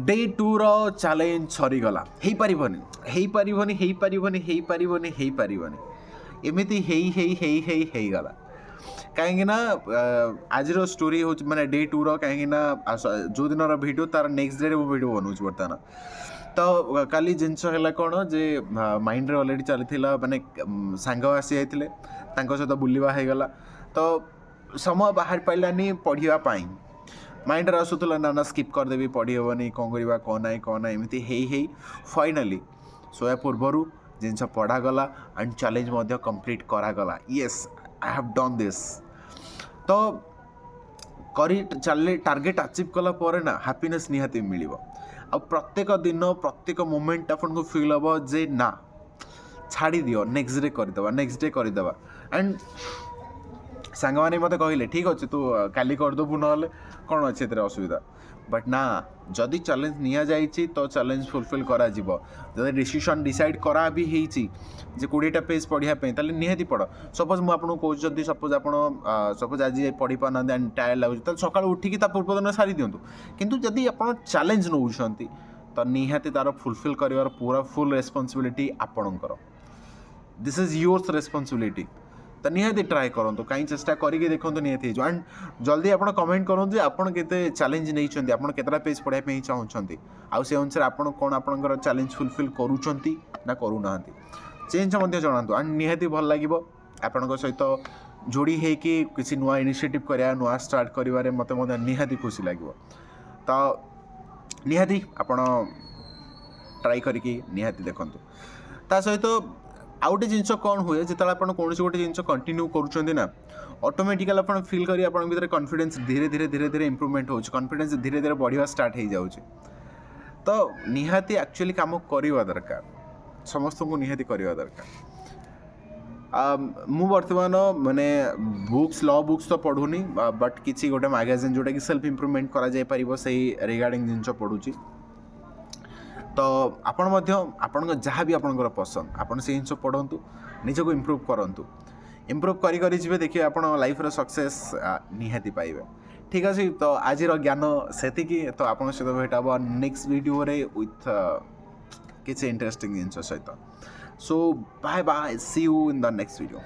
Day tour challenge ସରିଗଲା। ହେଇପାରିବନି, ହେଇପାରିବନି, ହେଇପାରିବନି, ହେଇପାରିବନି, ହେଇପାରିବନି, ଏମିତି ହେଇ ହେଇ ହେଇ ହେଇ ହେଇଗଲା। କାହିଁକିନା ଆଜିର ଷ୍ଟୋରି ହେଉଛି ମାନେ ଡେ ଟୁର, କାହିଁକିନା ଯେଉଁ ଦିନର ଭିଡ଼ିଓ, ତାର ନେକ୍ସଟ ଡେରେ ମୁଁ ଭିଡ଼ିଓ ବନାଉଛି ବର୍ତ୍ତମାନ। ତ କାଲି ଜିନିଷ ହେଲା କ'ଣ ଯେ ମାଇଣ୍ଡରେ ଅଲରେଡ଼ି ଚାଲିଥିଲା, ମାନେ ସାଙ୍ଗ ଆସିଯାଇଥିଲେ, ତାଙ୍କ ସହିତ ବୁଲିବା ହେଇଗଲା, ତ ସମୟ ବାହାରି ପାରିଲାନି ପଢ଼ିବା ପାଇଁ। ମାଇଣ୍ଡରେ ଆସୁଥିଲା, ନା ନା, ସ୍କିପ୍ କରିଦେବି, ପଢ଼ି ହେବନି, କ'ଣ କରିବା, କ'ଣ ନାହିଁ, କ'ଣ ନାହିଁ। ଏମିତି ହେଇ ହେଇ ଫାଇନାଲି ଶୋଇବା ପୂର୍ବରୁ ଜିନିଷ ପଢ଼ାଗଲା ଆଣ୍ଡ ଚ୍ୟାଲେଞ୍ଜ ମଧ୍ୟ କମ୍ପ୍ଲିଟ୍ କରାଗଲା। Yes, I have done this. ତ କରି ଚାଲିଲେ, ଟାର୍ଗେଟ୍ ଆଚିଭ୍ କଲା ପରେ ନା ହାପିନେସ୍ ନିହାତି ମିଳିବ। ଆଉ ପ୍ରତ୍ୟେକ ଦିନ, ପ୍ରତ୍ୟେକ ମୋମେଣ୍ଟ ଆପଣଙ୍କୁ ଫିଲ୍ ହେବ ଯେ ନା, ଛାଡ଼ିଦିଅ, ନେକ୍ସଟ ଡେ କରିଦେବା, ନେକ୍ସଟ ଡେ କରିଦେବା। ଆଣ୍ଡ ସାଙ୍ଗମାନେ ମୋତେ କହିଲେ, "ଠିକ୍ ଅଛି, ତୁ କାଲି କରିଦେବୁ ନହେଲେ, କ'ଣ ଅଛି ଏଥିରେ ଅସୁବିଧା?" ବଟ୍ ନା, ଯଦି ଚ୍ୟାଲେଞ୍ଜ ନିଆଯାଇଛି ତ ଚ୍ୟାଲେଞ୍ଜ ଫୁଲଫିଲ୍ କରାଯିବ। ଯଦି ଡିସିସନ୍ ଡିସାଇଡ଼୍ କରା ବି ହେଇଛି ଯେ 20ଟା ପେଜ୍ ପଢ଼ିବା ପାଇଁ, ତାହେଲେ ନିହାତି ପଢ଼। ସପୋଜ୍ ମୁଁ ଆପଣଙ୍କୁ କହୁଛି, ଯଦି ସପୋଜ୍ ଆପଣ ସପୋଜ୍ ଆଜି ପଢ଼ି ପାରୁନାହାନ୍ତି ଆଣ୍ଡ ଟାୟାର୍ଡ଼ ଲାଗୁଛି, ତାହେଲେ ସକାଳୁ ଉଠିକି ତା ପୂର୍ବ ଦିନ ସାରି ଦିଅନ୍ତୁ। କିନ୍ତୁ ଯଦି ଆପଣ ଚ୍ୟାଲେଞ୍ଜ ନେଉଛନ୍ତି, ତ ନିହାତି ତା'ର ଫୁଲଫିଲ୍ କରିବାର ପୁରା ଫୁଲ୍ ରେସ୍ପନ୍ସିବିଲିଟି ଆପଣଙ୍କର। This is yours responsibility. ତ ନିହାତି ଟ୍ରାଏ କରନ୍ତୁ, କାହିଁ ଚେଷ୍ଟା କରିକି ଦେଖନ୍ତୁ, ନିହାତି ହେଇଯିବ। ଆଣ୍ଡ ଜଲ୍ଦି ଆପଣ କମେଣ୍ଟ କରନ୍ତୁ ଯେ ଆପଣ କେତେ ଚ୍ୟାଲେଞ୍ଜ ନେଇଛନ୍ତି, ଆପଣ କେତେଟା ପେଜ୍ ପଢ଼ିବା ପାଇଁ ଚାହୁଁଛନ୍ତି, ଆଉ ସେ ଅନୁସାରେ ଆପଣ କ'ଣ ଆପଣଙ୍କର ଚ୍ୟାଲେଞ୍ଜ ଫୁଲଫିଲ୍ କରୁଛନ୍ତି ନା କରୁନାହାନ୍ତି, ସେ ଜିନିଷ ମଧ୍ୟ ଜଣାନ୍ତୁ। ଆଣ୍ଡ ନିହାତି ଭଲ ଲାଗିବ ଆପଣଙ୍କ ସହିତ ଯୋଡ଼ି ହେଇକି କିଛି ନୂଆ ଇନିସିଏଟିଭ୍ କରିବା, ନୂଆ ଷ୍ଟାର୍ଟ କରିବାରେ ମୋତେ ମଧ୍ୟ ନିହାତି ଖୁସି ଲାଗିବ। ତ ନିହାତି ଆପଣ ଟ୍ରାଏ କରିକି ନିହାତି ଦେଖନ୍ତୁ। ତା ସହିତ ଆଉ ଗୋଟେ ଜିନିଷ କ'ଣ ହୁଏ, ଯେତେବେଳେ ଆପଣ କୌଣସି ଗୋଟେ ଜିନିଷ କଣ୍ଟିନ୍ୟୁ କରୁଛନ୍ତି ନା, ଅଟୋମେଟିକାଲି ଆପଣ ଫିଲ୍ କରି ଆପଣଙ୍କ ଭିତରେ କନଫିଡେନ୍ସ ଧୀରେ ଧୀରେ ଧୀରେ ଧୀରେ ଇମ୍ପ୍ରୁଭମେଣ୍ଟ ହେଉଛି, କନଫିଡେନ୍ସ ଧୀରେ ଧୀରେ ବଢ଼ିବା ଷ୍ଟାର୍ଟ ହେଇଯାଉଛି। ତ ନିହାତି ଆକ୍ଚୁଆଲି କାମ କରିବା ଦରକାର, ସମସ୍ତଙ୍କୁ ନିହାତି କରିବା ଦରକାର। ମୁଁ ବର୍ତ୍ତମାନ ମାନେ ବୁକ୍ସ, ଲ ବୁକ୍ସ ତ ପଢ଼ୁନି, ବଟ୍ କିଛି ଗୋଟେ ମାଗାଜିନ୍ ଯେଉଁଟାକି ସେଲ୍ଫ ଇମ୍ପ୍ରୁଭମେଣ୍ଟ କରାଯାଇପାରିବ, ସେଇ ରିଗାର୍ଡ଼ିଂ ଜିନିଷ ପଢ଼ୁଛି। ତ ଆପଣ ମଧ୍ୟ ଆପଣଙ୍କ ଯାହା ବି ଆପଣଙ୍କର ପସନ୍ଦ, ଆପଣ ସେଇ ଜିନିଷ ପଢ଼ନ୍ତୁ, ନିଜକୁ ଇମ୍ପ୍ରୁଭ୍ କରନ୍ତୁ। ଇମ୍ପ୍ରୁଭ୍ କରି କରି ଯିବେ, ଦେଖିବେ ଆପଣ ଲାଇଫ୍ର ସକ୍ସେସ୍ ନିହାତି ପାଇବେ। ଠିକ୍ ଅଛି, ତ ଆଜିର ଜ୍ଞାନ ସେତିକି। ତ ଆପଣଙ୍କ ସହିତ ଭେଟ ହେବ ନେକ୍ସଟ ଭିଡ଼ିଓରେ ୱିଥ୍ କିଛି ଇଣ୍ଟରେଷ୍ଟିଂ ଜିନିଷ ସହିତ। So bye bye, see you in the next video.